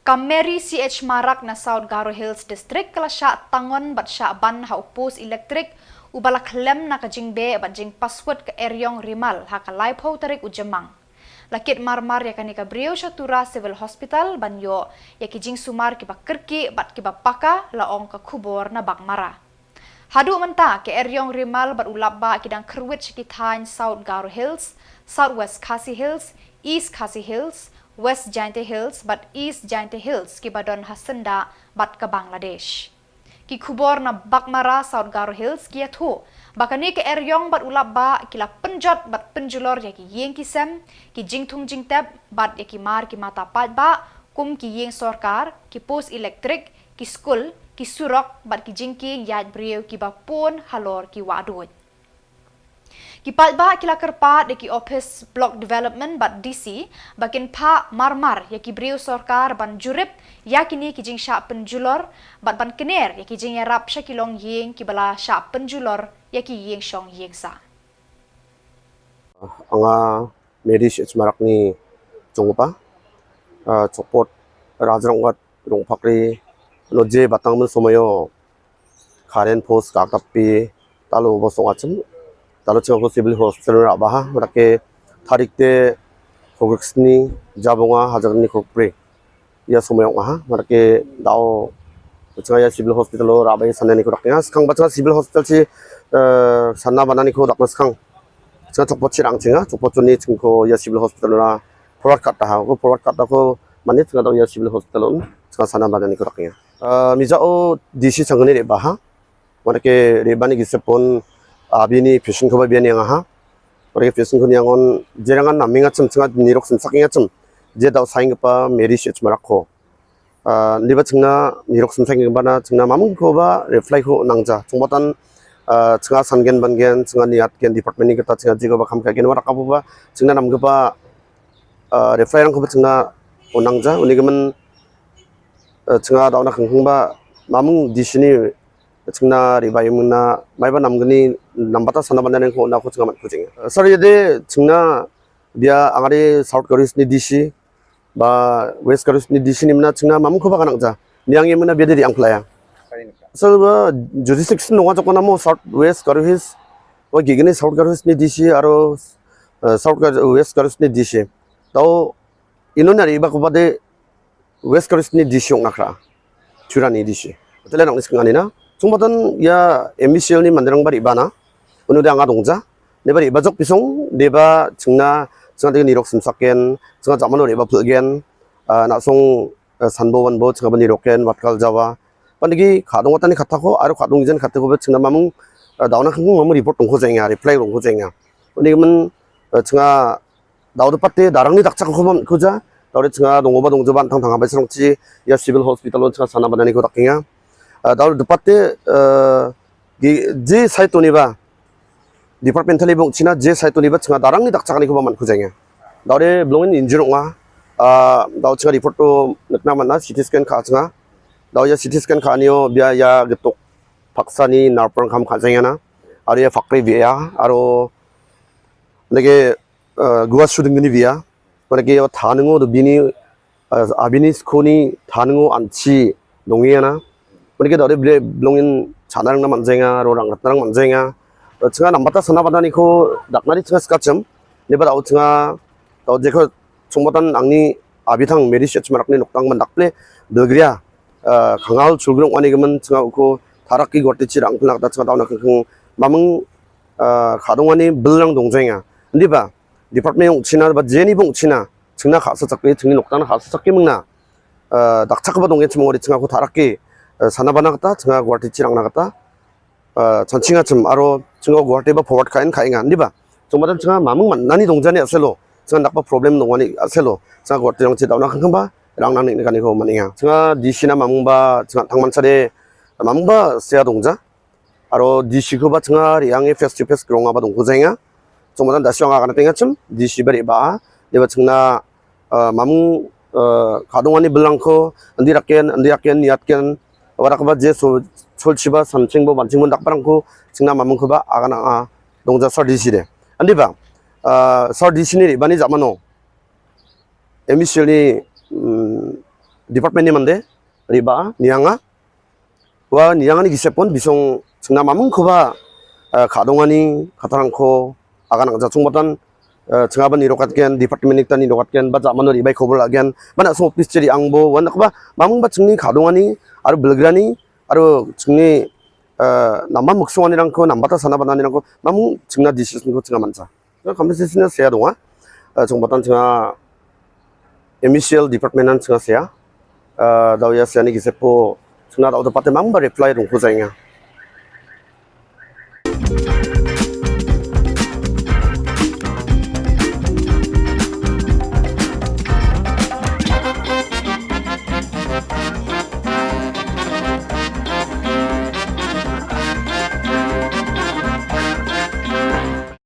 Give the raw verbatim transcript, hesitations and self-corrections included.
Ka Mary C H Marak na South Garo Hills District ka la sha tangon bad sha ban ha u post electric u ba la khlem na ka jingbe bad jingpaswat ka eriong rimal ha ka laiphew tarik u Jemang. La kit marmar ïa kane ka briew sha Tura Civil Hospital ban ïoh ïa ki jingsumar kiba kyrkieh bad kiba paka, la ong ka khubor na Baghmara. Haduh mynta ka eriong rimal bad u lapbah ki dang kyrwit sha ki thaiñ South Garo Hills, South West Khasi Hills, East Khasi Hills, West Jaintia Hills bad East Jaintia Hills kiba don ha syndah bad ka Bangladesh. Ki khubor na Baghmara, South Garo Hills ki ïathuh ba kane ka eriong bad u lapbah ki la pynjot bad pynjulor ïa ki ïing ki sem, ki jingthung jingtep bad ïa ki mar ki mata paidbah, kum ki ïing sorkar, ki post electric, ki skul, ki surok bad ki jingkieng ïaid briew kiba pun halor ki wahduid. Ki paidbah ki la kyrpad ïa ki office block development bad D C ba kin phah marmar ïa ki briew sorkar ban jurip ïa kine ki jingshah pynjulor bad ban kner ïa ki jingïarap sha ki longïing kiba la shah pynjulor ïa ki ïing shong ïing sah. Anga Mary C H Marakni chonggipa, ah, Chokpot Rajranggat Rongphakri, uno je batangmil somoio current post gakdape dalo bosongachim, dalo chingako Civil Hospital ra·baha, dake tarikde kolgriksni jabonga hajalni kolgri. Ia somoio ong·aha. Madake dao chinga ia Civil Hospital-o ra·bae sananiko dakenga. Skangba chinga Civil Hospital-chi, eh, sana bananiko dakna skang. Chinga Chokpotchi ra·angchenga. Chokpotchoni chingko ia Civil Hospital-ona forward kat daha. Uko forward kat dako mane chinga dao ia Civil Hospital-on chinga sana bananiko dakenga. Eh, mijao D C changgni re·baha. Madake re·bani gisepon abini passion-koba bia niangaha. Madake passion-ko niangon jerangan namengachim chinga nirok simsakengachim. Je dao saenggipa Mary C H Marakko. Ah, indiba chingna nirok simsakenggipana chingna mamingkoba reply-ko nangja. Chongbatan, ah, chinga sangen bangen, chinga niatgen department-ni gita chinga jekoba kam ka·gen warakabuba chingna namgipa, ah, reply-rangkoba chingna on·angja. Unigimin, ah, chinga daona kangkangba maming D C-ni chingna re·baimingna maiba namgni nambata sana bananiko on·ako chinga man·kujenga. Sir, iade chingna bia angade South Garo Hills-ni D C ba West Garo Hills-ni D C-ni mina chingna mamingkoba ganangja. Niange mina biade re·angpilaya. Sir, ba jurisdiction nonga jokonamo South West Garo Hills, ba gegini South Garo Hills-ni D C aro, eh, South Garo, West Garo Hills-ni D C. Dao inona re·bakobade West Garo Hills-ni D C ong·na kra. Turani D C. Hotel-e nang·ni skinganina. Chongbatan ia M B C L-ni manderangba re·bana. Unode anga dongja. Deba re·bajok bisong, deba chingna, chingna dege nirok simsaken, chingna jamano re·bapilgen, ah, na·song, ah, sanbo wanbo chingaba niroken, watkal jawa. Pandegi kadong watani katako, aro kadong ijen katakoba chingna mamung, ah, daona kangkung mamung report dongko jenga, reply dongko jenga. Unigimin, ah, chinga Dao dipate darangni dakchakkoba man·kuja. Daode chinga dongoba dongjoba an·tang tangaba israngchi ia Civil Hospital-o chinga sana bananiko dakenga. Ah, dao dipate, eh, ge-, je side-oniba, departmentally bongchina je side-oniba chinga darangni dakchakanikoba man·kujaenga. Daode bilongin injured ong·a. Ah, dao chinga report-o nikna man·a, C T scan ka·a chinga. Dao ia C T scan ka·anio bia ia gitok paksani narprang kam ka·jaengana. Aro ia pakri bia, aro nege, eh, gua sudinggni bia. Manike ia taningo do bini, eh, abini skoni taningo an·chi dongengana. Manike dade bile bilongin chanarangna man·jaenga, aro rangratnarang man·jaenga. Eh, chinga nambata sana bananiko daknari chinga sikachim. Neba dao chinga, dao jeko chongmatan angni abitang Mary Church marakni noktang mandakple bilgria, eh, kangal chulgrong ong·anigimin chinga uko taraki Guwahatichi ra·angpilna gita chinga daona kangkang maming, eh, kadongani bilrang dongjaenga. Indiba, department ong·china ba jeniba ong·china, chingna ka·sachake, chingni noktangna ka·sachake mingna, eh, dakchakgipa dongechim ong·ode chingako tarake, eh, sana bana gita, chinga Guwahatichi ra·angna gita, eh, chanchingachim aro chinga Guwahati ba forward ka·en ka·enga, indiba. Chongmatan chinga maming man·ani dongjani a·selo, chinga dakba problem dongani a·selo, chinga Guwahatirangchi daona kangkangba ra·angna neng·nikaniko man·enga. Chinga D C na mamingba, chinga tangmansade mamingba sea dongja. Aro D C koba chinga re·ange face to face grongaba dongkujaenga. Chongmatan dasio anga agana tengachim, D C ba re·baa. Deba chingna, ah, mamung, ah, kadongani bilrangko, indi raken, indi raken, niatken, warakoba je so-, solchiba, samchingbo, banchingbo dakbarangko chingna mamungkoba agana, ah, dongja sar D C de. Indiba, ah, sar D C ni re·bani jamano. M B C L ni, mm, department-ni mande re·baa nianga. Ua niangani gisepon bisong chingna mamingkoba, eh, ka·dongani kattarangko agan angjachongbotan, eh, chingaba nirokatgen, department-ni gita nirokatgen, ba ja·mano re·baikoba la·gen, ba na·song office-chi re·angbo, uanakoba mamingba chingni ka·dongani aro bilgrani aro chingni, eh, nama miksonganirangko, nambata sana bananirangko maming chingna decision-ko chinga man·ja. Compensation-na sea donga. Eh, chongbotan chinga M E C L department-an chinga sea. Eh, da·o ia seani gisepo chingna da·o dapate mamingba reply rongkujaenga.